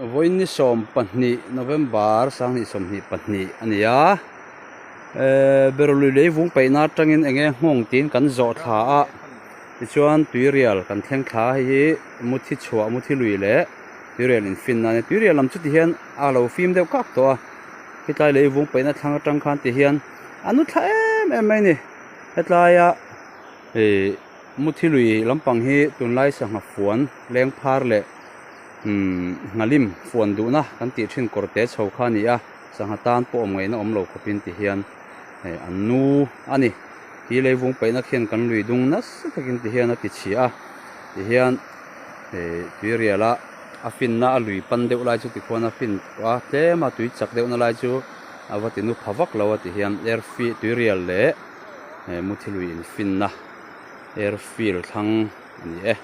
Vawiin ni 12 November 2022 a ni a, Berului lei vung peihna atangin eng nge nghawng tiin kan zawh thla a, tichuan tuirial kan thleng thla a, hei hi muthi chhuah muthi lui leh tuirial infinna a ni. Tuirial lam chu tihian a lo fim deuh kak tawh a, hetlai lei vung peihna thlang atang khan tihian a nu thla em em mai a ni. Hetlaia ih muthi lui lampang hi tunlai sangha fuan leng phar leh Umm nghalim fuan duhna kan tih thin kawr te chho kha a ni a, sangha tan pawh awm ngaihna awm lo khawpin ti hian hei an nu a ni. Hi leivung paihna khian kan lui dung nasa takin ti hian a ti chhia a, ti hian hei tuiriala a finna a lui pan deuh lai chu ti khuan a fin tawh a, tlema tui chak deuhna lai chu a va ti nu pha vak lo a ti hian airfield tuirial leh muthi lui infinna airfield thlang a ni e.